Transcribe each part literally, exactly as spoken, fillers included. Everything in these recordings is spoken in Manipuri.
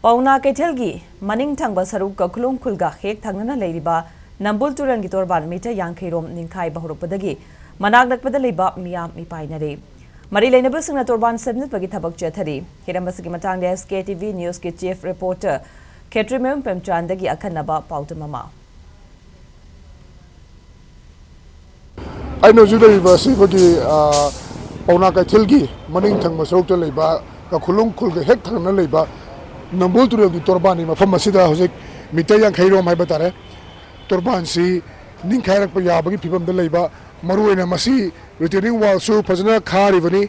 ꯄꯥꯎꯅꯥ ꯀꯩꯊꯦꯜꯒꯤ ꯃꯅꯤꯡ ꯊꯪꯕ ꯁꯔꯨꯛ ꯀꯈꯨꯂꯨꯡ ꯈꯨꯜꯒ ꯍꯦꯛ ꯊꯪꯅꯅ ꯂꯩꯔꯤꯕ ꯅꯝꯕꯨꯜ ꯇꯨꯔꯦꯜꯒꯤ ꯇꯣꯔꯕꯥꯟ ꯃꯤꯇꯔ ꯌꯥꯡꯈꯩ ꯔꯣꯝ ꯅꯤꯡꯈꯥꯏꯕ ꯍꯧꯔꯛꯄꯗꯒꯤ ꯃꯅꯥꯛ ꯅꯛꯄꯗ ꯂꯩꯕ ꯃꯤꯌꯥꯝ ꯃꯤꯄꯥꯏꯅꯔꯦ꯫ ꯃꯔꯤ ꯂꯩꯅꯕꯁꯤꯡꯅ ꯇꯣꯔꯕꯥꯟ ꯁꯦꯝꯖꯤꯟꯕꯒꯤ ꯊꯕꯛ ꯆꯠꯊꯔꯤ꯫ ꯍꯤꯔꯝ ꯑꯁꯤꯒꯤ ꯃꯇꯥꯡꯗ SKTV News ꯀꯤ chief reporter ꯈꯦꯇ꯭ꯔꯤꯃꯌꯨꯝ ꯄꯦꯝꯆꯥꯟꯗꯒꯤ ꯑꯈꯟꯅꯕ ꯄꯥꯎꯗꯝ ꯑꯃ꯫ ꯑꯩꯅ ꯍꯧꯖꯤꯛ ꯂꯩꯔꯤꯕ ꯑꯁꯤ ꯑꯩꯈꯣꯏꯒꯤ, ꯑ, ꯄꯥꯎꯅꯥ ꯀꯩꯊꯦꯜꯒꯤ ꯃꯅꯤꯡ ꯊꯪꯕ ꯁꯔꯨꯛꯇ ꯂꯩꯕ ꯀꯈꯨꯂꯨꯡ ꯈꯨꯜꯒ ꯍꯦꯛ ꯊꯪꯅꯅ ꯂꯩꯕ ꯅꯝꯕꯨꯜ ꯇꯨꯔꯦꯜꯒꯤ ꯇꯣꯔꯕꯥꯟꯒꯤ ꯃꯐꯝ ꯑꯁꯤꯗ ꯍꯧꯖꯤꯛ ꯃꯤꯇꯔ ꯌꯥꯡꯈꯩ ꯔꯣꯝ ꯍꯥꯏꯕ ꯇꯥꯔꯦ, ꯇꯣꯔꯕꯥꯟꯁꯤ ꯅꯤꯡꯈꯥꯏꯔꯛꯄ ꯌꯥꯕꯒꯤ ꯐꯤꯕꯝꯗ ꯂꯩꯕ, ꯃꯔꯨꯑꯣꯏꯅ ꯃꯁꯤ retaining wall ꯁꯨ ꯐꯖꯅ ꯈꯥꯔꯤꯕꯅꯤ,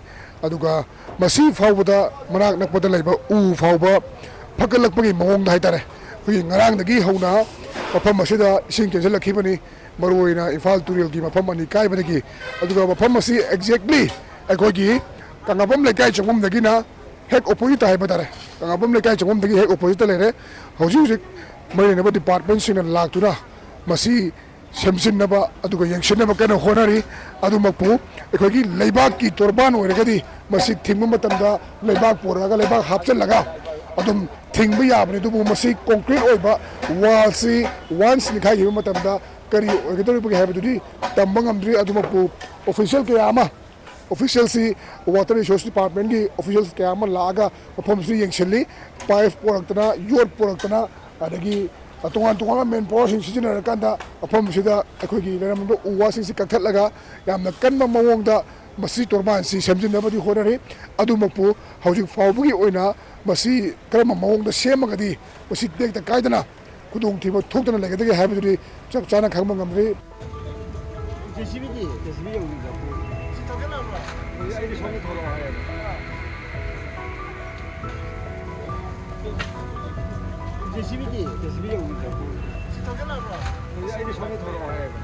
ꯑꯗꯨꯒ ꯃꯁꯤ ꯐꯥꯎꯕꯗ ꯃꯅꯥꯛ ꯅꯛꯄꯗ ꯂꯩꯕ ꯎ ꯐꯥꯎꯕ ꯐꯒꯠꯂꯛꯄꯒꯤ ꯃꯑꯣꯡꯗ ꯍꯥꯏꯇꯥꯔꯦ, ꯑꯩꯈꯣꯏꯒꯤ ꯉꯔꯥꯡꯗꯒꯤ ꯍꯧꯅ ꯃꯐꯝ ꯑꯁꯤꯗ ꯏꯁꯤꯡ ꯆꯦꯟꯁꯤꯜꯂꯛꯈꯤꯕꯅꯤ, ꯃꯔꯨꯑꯣꯏꯅ ꯏꯝꯐꯥꯜ ꯇꯨꯔꯦꯜꯒꯤ ꯃꯐꯝ ꯑꯅꯤ ꯀꯥꯏꯕꯗꯒꯤ꯫ ꯑꯗꯨꯒ ꯃꯐꯝ ꯑꯁꯤ exactly ꯑꯩꯈꯣꯏꯒꯤ ꯀꯪꯂꯥꯄꯝ ꯂꯩꯀꯥꯏ ꯆꯪꯐꯝꯗꯒꯤꯅ ꯍꯦꯛ opposite ꯍꯥꯏꯕ ꯇꯥꯔꯦ, ꯀꯪꯂꯥꯄꯝ ꯂꯩꯀꯥꯏ ꯆꯪꯐꯝꯗꯒꯤ ꯍꯦꯛ opposite ꯇ ꯂꯩꯔꯦ꯫ ꯍꯧꯖꯤꯛ ꯍꯧꯖꯤꯛ ꯃꯔꯤ ꯂꯩꯅꯕ department ꯁꯤꯡꯅ ꯂꯥꯛꯇꯨꯅ ꯃꯁꯤ ꯁꯦꯝꯖꯤꯟꯅꯕ ꯑꯗꯨꯒ ꯌꯦꯡꯁꯤꯟꯅꯕ ꯀꯟꯅ ꯍꯣꯠꯅꯔꯤ꯫ ꯑꯗꯨꯃꯛꯄꯨ ꯑꯩꯈꯣꯏꯒꯤ ꯂꯩꯕꯥꯛꯀꯤ ꯇꯣꯔꯕꯥꯟ ꯑꯣꯏꯔꯒꯗꯤ ꯃꯁꯤ ꯊꯤꯡꯕ ꯃꯇꯝꯗ ꯂꯩꯕꯥꯛ ꯄꯨꯔꯛꯑꯒ, ꯂꯩꯕꯥꯛ ꯍꯥꯞꯆꯤꯜꯂꯒ ꯑꯗꯨꯝ ꯊꯤꯡꯕ ꯌꯥꯕꯅꯤ꯫ ꯑꯗꯨꯕꯨ ꯃꯁꯤ concrete ꯑꯣꯏꯕ wall ꯁꯤ once ꯅꯤꯡꯈꯥꯏꯈꯤꯕ ꯃꯇꯝꯗ ꯀꯔꯤ ꯑꯣꯏꯒꯗꯧꯔꯤꯕꯒꯦ ꯍꯥꯏꯕꯗꯨꯗꯤ ꯇꯝꯕ ꯉꯝꯗ꯭ꯔꯤ꯫ ꯑꯗꯨꯃꯛꯄꯨ official ꯀꯌꯥ ꯑꯃ, official ꯁꯤ Water Resource Department ꯀꯤ official ꯀꯌꯥ ꯑꯃ ꯂꯥꯛꯑꯒ ꯃꯐꯝꯁꯤ ꯌꯦꯡꯁꯤꯜꯂꯤ꯫ Pipe ꯄꯣꯔꯛꯇꯅ, ꯌꯣꯠ ꯄꯣꯔꯛꯇꯅ, ꯑꯗꯒꯤ ꯇꯣꯉꯥꯟ ꯇꯣꯉꯥꯟꯕ manpower ꯁꯤꯡ ꯁꯤꯖꯤꯟꯅꯔꯀꯥꯟꯗ ꯃꯐꯝꯁꯤꯗ ꯑꯩꯈꯣꯏꯒꯤ ꯂꯩꯔꯝꯂꯤꯕ ꯎ ꯋꯥꯁꯤꯡꯁꯤ ꯀꯛꯊꯠꯂꯒ ꯌꯥꯝꯅ ꯀꯟꯕ ꯃꯑꯣꯡꯗ ꯃꯁꯤ ꯇꯣꯔꯕꯥꯟꯁꯤ ꯁꯦꯝꯖꯤꯟꯅꯕꯗꯤ ꯍꯣꯠꯅꯔꯤ꯫ ꯑꯗꯨꯃꯛꯄꯨ ꯍꯧꯖꯤꯛ ꯐꯥꯎꯕꯒꯤ ꯑꯣꯏꯅ ꯃꯁꯤ ꯀꯔꯝꯕ ꯃꯑꯣꯡꯗ ꯁꯦꯝꯃꯒꯗꯤ ꯃꯁꯤ ꯇꯦꯛꯇ ꯀꯥꯏꯗꯅ ꯈꯨꯗꯣꯡꯊꯤꯕ ꯊꯣꯛꯇꯅ ꯂꯩꯒꯗꯒꯦ ꯍꯥꯏꯕꯗꯨꯗꯤ ꯆꯞ ꯆꯥꯅ ꯈꯪꯕ ꯉꯝꯗ꯭ꯔꯤ꯫ JCB ꯗꯤ? JCB ꯌꯧꯗ꯭ꯔꯤꯕꯣ? ꯁꯤ ꯊꯧꯖꯤꯜꯂꯛꯑꯕ꯭ꯔꯣ? ꯑꯩꯗꯤ ꯁꯣꯝꯗ ꯊꯣꯛꯂꯛꯑꯣ ꯍꯥꯏꯌꯦꯕ꯫ JCB ꯗꯤ? JCB ꯌꯧꯗ꯭ꯔꯤꯕꯣ? ꯁꯤ ꯊꯧꯖꯤꯜꯂꯛꯑꯕ꯭ꯔꯣ? ꯑꯩꯗꯤ ꯁꯣꯝꯗ ꯊꯣꯛꯂꯛꯑꯣ ꯍꯥꯏꯌꯦꯕ꯫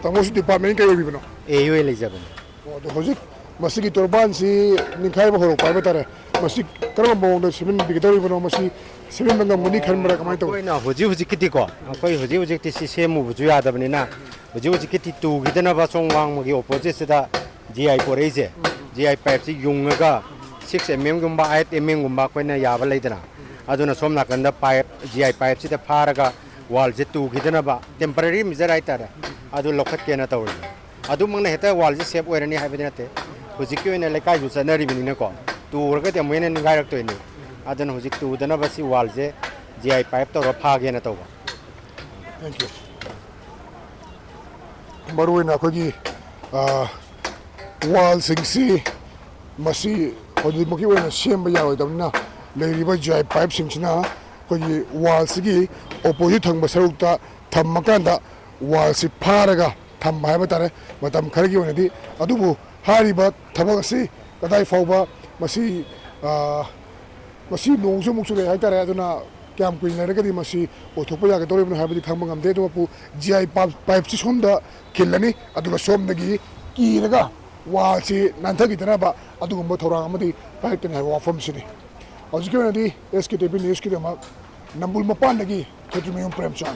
ꯇꯥꯃꯣꯁꯤ ꯗꯤꯄꯥꯔꯠꯃꯦꯟ ꯀꯩ ꯑꯣꯏꯕꯤꯕꯅꯣ? ꯑꯦ ꯌꯨ ꯑꯦ ꯂꯩꯖꯕꯅꯤ꯫ ꯑꯣ, ꯑꯗꯣ ꯍꯧꯖꯤꯛ ꯃꯁꯤꯒꯤ ꯇꯣꯔꯕꯥꯟꯁꯤ ꯅꯤꯡꯈꯥꯏꯕ ꯍꯧꯔꯛꯄ ꯍꯥꯏꯕ ꯇꯥꯔꯦ꯫ ꯃꯁꯤ ꯀꯔꯝꯕ ꯃꯑꯣꯡꯗ ꯁꯦꯝꯖꯤꯟꯕꯤꯒꯗꯧꯔꯤꯕꯅꯣ? ꯃꯁꯤ ꯁꯦꯝꯖꯤꯟꯕ ꯉꯝꯒꯅꯤ ꯈꯟꯕ꯭ꯔꯥ, ꯀꯃꯥꯏꯅ ꯇꯧꯏ? ꯑꯩꯈꯣꯏꯅ ꯍꯧꯖꯤꯛ ꯍꯧꯖꯤꯛꯀꯤꯗꯤꯀꯣ, ꯑꯩꯈꯣꯏ ꯍꯧꯖꯤꯛ ꯍꯧꯖꯤꯛꯇꯤ ꯁꯤ ꯁꯦꯝꯃꯨꯕꯁꯨ ꯌꯥꯗꯕꯅꯤꯅ, ꯍꯧꯖꯤꯛ ꯍꯧꯖꯤꯛꯀꯤꯗꯤ ꯇꯨꯈꯤꯗꯅꯕ ꯁꯣꯝ ꯋꯥꯡꯃꯒꯤ ꯑꯣꯄꯣꯖꯤꯠꯁꯤꯗ ꯖꯤ ꯑꯥꯏ ꯄꯣꯔꯛꯏꯁꯦ, ꯖꯤ ꯑꯥꯏ ꯄꯥꯏꯞꯁꯤ ꯌꯨꯡꯉꯒ ꯁꯤꯛꯁ ꯑꯦꯝ ꯑꯦꯝꯒꯨꯝꯕ, ꯑꯩꯠ ꯑꯦꯝ ꯑꯦꯝꯒꯨꯝꯕ ꯑꯩꯈꯣꯏꯅ ꯌꯥꯕ ꯂꯩꯗꯅ, ꯑꯗꯨꯅ ꯁꯣꯝ ꯅꯥꯀꯟꯗ ꯄꯥꯏꯞ, ꯖꯤ ꯑꯥꯏ ꯄꯥꯏꯞꯁꯤꯗ ꯐꯥꯔꯒ ꯋꯥꯜꯁꯦ ꯇꯨꯈꯤꯗꯅꯕ ꯇꯦꯝꯄꯔꯔꯤ ꯃꯤꯖꯔ ꯍꯥꯏꯇꯥꯔꯦ, ꯑꯗꯨ ꯂꯧꯈꯠꯀꯦꯅ ꯇꯧꯔꯤꯅꯤ꯫ ꯑꯗꯨꯃꯛꯅ ꯍꯦꯛꯇ ꯋꯥꯜꯁꯦ ꯁꯦꯞ ꯑꯣꯏꯔꯅꯤ ꯍꯥꯏꯕꯗꯤ ꯅꯠꯇꯦ꯫ ꯍꯧꯖꯤꯛꯀꯤ ꯑꯣꯏꯅ ꯂꯩꯀꯥꯏꯁꯨ ꯆꯠꯅꯔꯤꯕꯅꯤꯅꯀꯣ, ꯇꯨꯔꯒꯗꯤ ꯑꯃꯨꯛ ꯍꯦꯟꯅ ꯅꯤꯡꯒꯥꯏꯔꯛꯇꯣꯏꯅꯤ꯫ ꯑꯗꯨꯅ ꯍꯧꯖꯤꯛ ꯇꯨꯗꯅꯕ ꯁꯤ ꯋꯥꯜꯁꯦ ꯖꯤ ꯑꯥꯏ ꯄꯥꯏꯞ ꯇꯧꯔ ꯐꯥꯒꯦꯅ ꯇꯧꯕ꯫ Thank you. ꯃꯔꯨꯑꯣꯏꯅ ꯑꯩꯈꯣꯏꯒꯤ, ꯑ, ꯋꯥꯜꯁꯤꯡꯁꯤ ꯃꯁꯤ ꯍꯧꯖꯤꯛꯃꯛꯀꯤ ꯑꯣꯏꯅ ꯁꯦꯝꯕ ꯌꯥꯔꯣꯏꯗꯕꯅꯤꯅ, ꯂꯩꯔꯤꯕ ꯖꯤ ꯑꯥꯏ ꯄꯥꯏꯞꯁꯤꯡꯁꯤꯅ ꯑꯩꯈꯣꯏꯒꯤ ꯋꯥꯜꯁꯤꯒꯤ ꯑꯣꯄꯣꯖꯤꯠ ꯊꯪꯕ ꯁꯔꯨꯛꯇ ꯊꯝꯃꯀꯥꯟꯗ ꯋꯥꯜꯁꯤ ꯐꯥꯔꯒ ꯊꯝꯕ ꯍꯥꯏꯕ ꯇꯥꯔꯦ, ꯃꯇꯝ ꯈꯔꯒꯤ ꯑꯣꯏꯅꯗꯤ꯫ ꯑꯗꯨꯕꯨ ꯍꯥꯏꯔꯤꯕ ꯊꯕꯛ ꯑꯁꯤ ꯀꯗꯥꯏ ꯐꯥꯎꯕ ꯃꯁꯤ, ꯑ, ꯃꯁꯤ ꯅꯣꯡꯁꯨ ꯑꯃꯨꯛ ꯆꯨꯔꯛꯑꯦ ꯍꯥꯏꯇꯥꯔꯦ, ꯑꯗꯨꯅ ꯀꯌꯥꯝ ꯀꯨꯏꯅ ꯂꯩꯔꯒꯗꯤ ꯃꯁꯤ ꯑꯣꯏꯊꯣꯛꯄ ꯌꯥꯒꯗꯧꯔꯤꯕꯅꯣ ꯍꯥꯏꯕꯗꯤ ꯈꯪꯕ ꯉꯝꯗꯦ꯫ ꯑꯗꯨꯕꯨ ꯖꯤ ꯑꯥꯏ ꯄꯥꯏꯞ, ꯄꯥꯏꯞꯁꯤ ꯁꯣꯝꯗ ꯈꯤꯜꯂꯅꯤ, ꯑꯗꯨꯒ ꯁꯣꯝꯗꯒꯤ ꯀꯤꯔꯒ ꯋꯥꯜꯁꯤ ꯅꯥꯟꯊꯈꯤꯗꯅꯕ ꯑꯗꯨꯒꯨꯝꯕ ꯊꯧꯔꯥꯡ ꯑꯃꯗꯤ ꯄꯥꯏꯔꯛꯀꯅꯤ ꯍꯥꯏꯕ ꯋꯥꯐꯝꯁꯤꯅꯤ꯫ ꯍꯧꯖꯤꯛꯀꯤ ꯑꯣꯏꯅꯗꯤ ꯑꯦꯁ ꯀꯦ ꯇꯤ ꯚꯤ ꯅ꯭ꯌꯨꯁꯀꯤꯗꯃꯛ ꯅꯝꯕꯨꯜ ꯃꯄꯥꯟꯗꯒꯤ ꯈꯦꯇ꯭ꯔꯤꯃꯌꯨꯝ ꯄ꯭ꯔꯦꯝꯆꯥꯟ꯫